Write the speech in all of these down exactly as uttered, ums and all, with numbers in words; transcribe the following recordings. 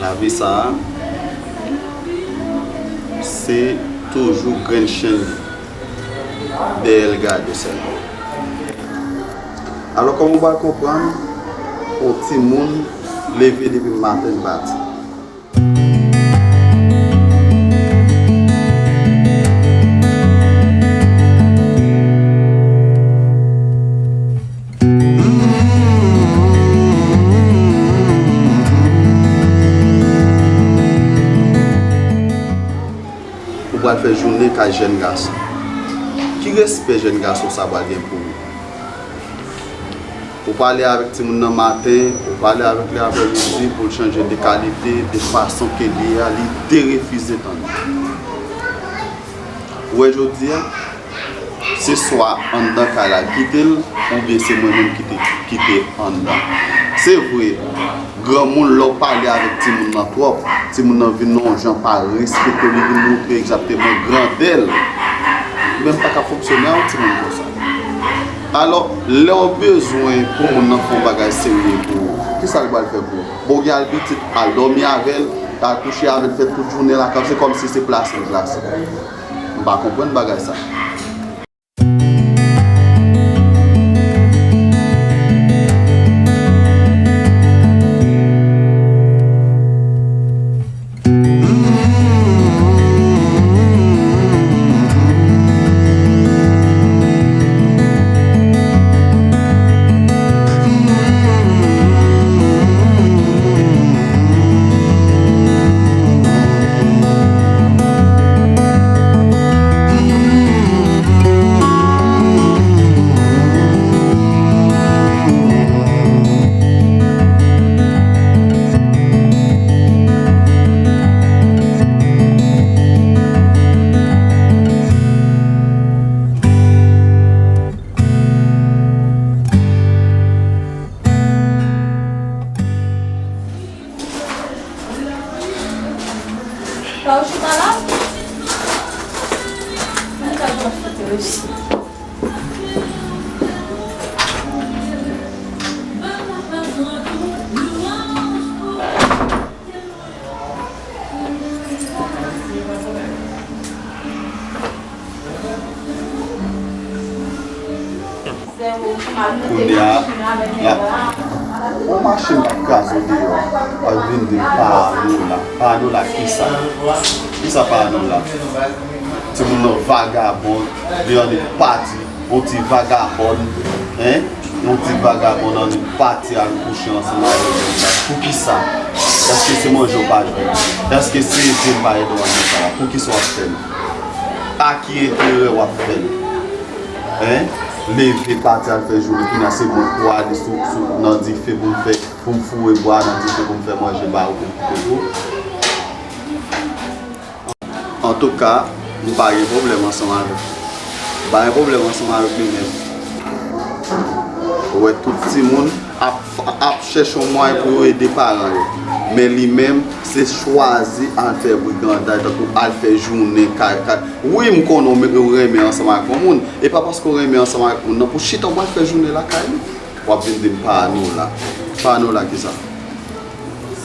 Lavi sa a, se toujou grenn chen dèyè l gade sèlman. Alò, kòman w pral konprann yon timoun leve depi maten l pati? Ou pral fè jounen kay jèn gason. Ki respè jèn gason sa pral gen pou ou? Ou pale avèk timoun nan maten, ou pale avèk li aprèmidi pou l chanje de kalite, de fason ke li ye a, li derefize tande. Ou wè jodi a, se swa anndan kay la l kite l, oubyen se mwen menm ki te kite anndan. Se vre, granmoun, lè w pale avèk timoun nan twòp, timoun nan vin nan yon jan pa respekte w, li vin montre egzakteman grandè l. Men m pa ka fonksyone ak yon timoun konsa. Alò, lè w bezwen pou moun nan fè yon bagay serye pou ou, kisa l pral fè pou ou? Bon, gen al pitit, al dòmi avè l, al kouche avè l, fè tout jounen lakay ou, se kòmsi se plas li plase. M pa konprann bagay sa. Pa ou chita la? Mwen ka jwenn foto yo isi. Kounye a, la, yon machin k ap kraze w deyò, w ap vin di m pa nou la. Pa nou la kisa? Kisa pa nou la? Timoun nan vagabon, li annik pati, yon ti vagabòn, en? Yon ti vagabòn annik pati al kouche ansanm avèk moun la. Poukisa? Èske se manje w pa jwenn? Èske se ede m pa ede w al nan sa la? Poukisa w ap fè l? A ki enterè w ap fè l? En? Leve pati al fè jounen, kounye a se mwen k pou ale sou, sou, nan dife pou m fè, pou m foure bwa nan dife pou m fè manje ba ou pou m koupe pou ou. Antouka, m pa gen pwoblèm ansanm avèk li. M pa gen pwoblèm ansanm avèk li menm. Ou wè tout timoun ap, ap chèche yon mwayen pou yo ede paran yo. Men li menm, se chwazi al fè briganday, tankou al fè jounen kay, kay. Wi, m konnen w renmen ansanm ak yon moun. E pa paske w renmen ansanm ak moun nan pou chita w al fè jounen lakay li. W ap vin di m pa nou la. Pa nou la kisa?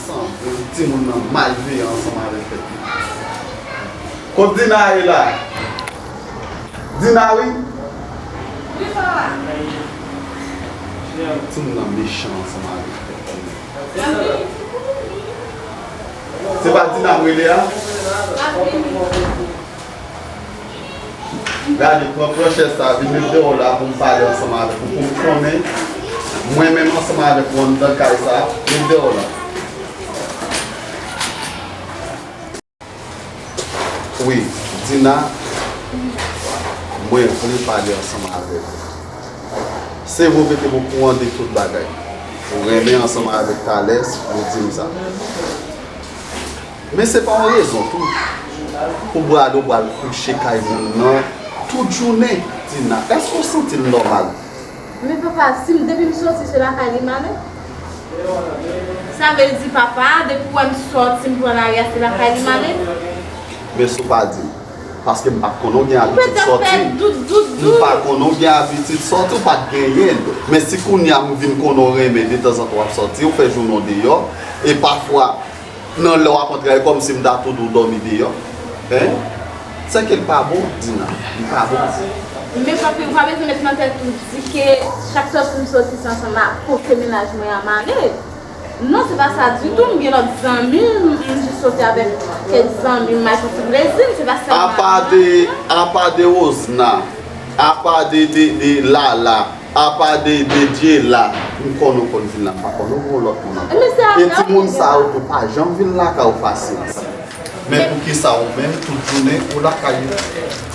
Sanble timoun nan malveyan ansanm avèk tèt li. Kot Dina ye la? Dina wi. Timoun nan mechan ansanm avèk tèt li. Se pa Dina m rele a? Gade, pran, pran chèz sa, vin met deyò la pou m pale ansanm avèk ou, pou m konnen. Mwen menm ansanm avèk ou anndan kay sa, met deyò la. Wi, Dina, mwen vle pale ansanm avèk ou. Se vre w mete m okouran de tout bagay. Ou renmen ansanm avèk Thalès, ou di m sa. Men se pa yon rezon tou pou brado pral kouche kay moun nan tout jounen. Dina, èske w santi l nòmal? Men papa, si m, depi m soti, se lakay li m ale. Sa vle di papa, depi w wè m soti, m pran lari a, se lakay li m ale. Men si w pa di m, paske m pa t konnen w gen abitid soti. M pa t konnen w gen abitid soti, w pa t genyen l. Men si kounye a m vin konnen w renmen detanzantan w ap soti, w fè jounen w deyò, e pafwa Nan lè w ap antre a, e kòmsi m ta tou di w dòmi deyò. Hein? Sèke l pa bon, Dina. Li pa bon. Men papi, ou pa bezwen met nan tèt ou di ke chak sòti m sòti se ansanm ak kote mennaj mwen an m ale. Non, se pa sa ditou. M gen lòt zanmi m, m jis soti avèk kèk zanmi m, m al fè ti plezi m, se pa sèlman. Apa de, apa de Rosna, apa de, de, de Lala, apa de, de Diela, m konn ou konn vin la, m pa konn ou gon lòt moun ankò. E timoun sa yo tou pa janm vin lakay ou fasil. Men poukisa ou menm, tout jounen, ou lakay ou?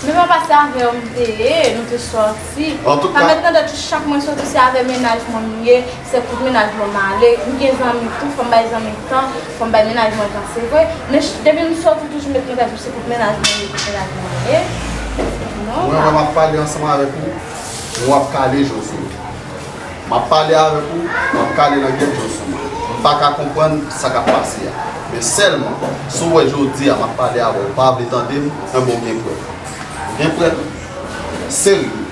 Men papa, se avè w m te ye, nou te sòti. Pa met nan tèt ou chak mwen soti, se avè mennaj mwen m ye, se kout mennaj mwen m ale. M gen zanmi tou, fò m bay zanmi tan, fò m bay mennaj mwen tan, se vre. Men depi m sòti, toujou met nan tèt ou se kout mennaj mwen m ye, kout mennaj mwen m ye. Non, mwen, mwen, m ap pale ansanm avèk ou, w ap kale je w sou mwen. M ap pale avèk ou, m ap kale nan gyèt je w sou mwen. M pa ka konprann sa k ap pase a. Men sèlman, si w wè jodi a m ap pale avè w, ou pa vle tande m, enben w gen pwèl. Ou gen pwèl? Serye.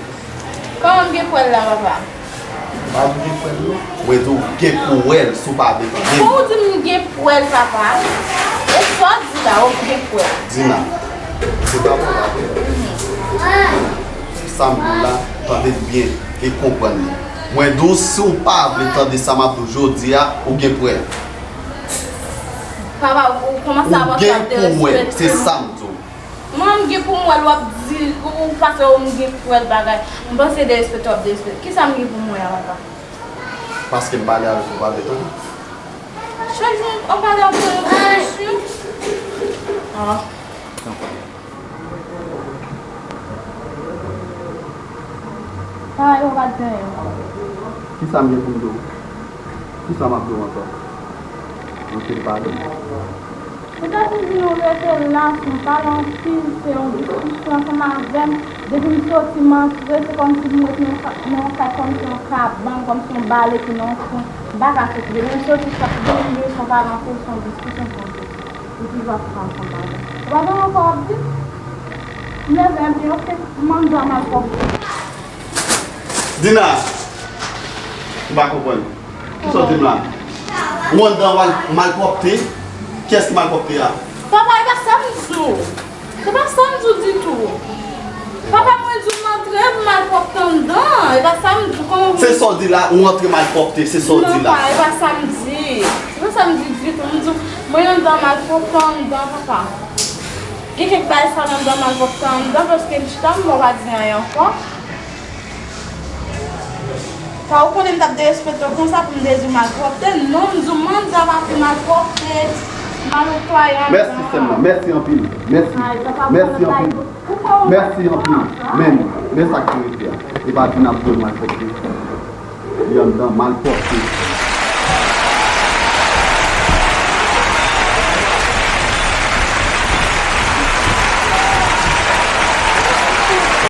Kòman m gen pwèl la, papa? M pa di w gen pwèl, non. Mwen di w gen pwèl si w pa vle tande m. Kon ou di m gen pwèl, papa? E sa w di la, ou gen pwèl? Dina, se pa bon bagay. Sa m di w la, tande l byen e konprann li. Mwen di w, si w pa vle tande sa m ap di w jodi a, ou gen pwèl. Papa, ou kòmanse ap ap derespekte m. Ou gen pou wè, se sa m di w. Mwen, m gen pou m wè l w ap di, ou pase w m gen pou wè l bagay. M panse derespekte w ap derespekte. Kisa m gen pou m wè a, papa? Paske m pale avèk ou, pa vle tande. Chak jou, m pale avèk ou, ou pa vle tande. Ah. Sa yo pa t gen. Kisa m gen pou m di w? Kisa m ap di w ankò? Anpil padon. Ou ta toujou nou rete la, si w pale anpil, se yon diskisyon ansanm avè m. Depi m soti, m antre, se kòmsi m ret nan yon ka-, nan yon kay, kòmsi yon kabann, kòmsi yon bale ki nan yon kwen. M pa ka soti. Depi m soti, chak de minit, se yon pale anpil, se yon diskisyon, se yon diskisyon. Ou toujou ap fè ansanm avè m. Ou pa konn ankò w ap di? M leve, m di, oke, m ann dòmi ankò. Dina, m pa konprann. Kisa w di m la? Ou anndan mal-, malpwòpte? Kiyès ki malpwòpte a? Papa, e pa sa m di w. Se pa sa m di w ditou. Papa, mwen di w m antre, m malpwòpte anndan. E pa sa m di w. Kòman w... Se sa w di la, ou antre malpwòpte, se sa w di la. Non, pa, e pa sa m di. Se pa sa m di ditou. M di w, mwen anndan malpwòpte anndan, papa. Gen kèk bagay sa anndan malpwòpte anndan, paske m chita, m wè w pa di anyen ankò. Sa ou konnen m t ap derespekte w konsa pou m te di w malpwòpte? Non, m di w m anndan pa pou malpwòpte, mal netwaye anndan. Mèsi sè m nan, mèsi anpil. Mèsi. Mèsi anpil. Mèsi anpil. Men, men sa k te rete a. E pa di n ap jwe malpwòpte. Li anndan malpwòpte.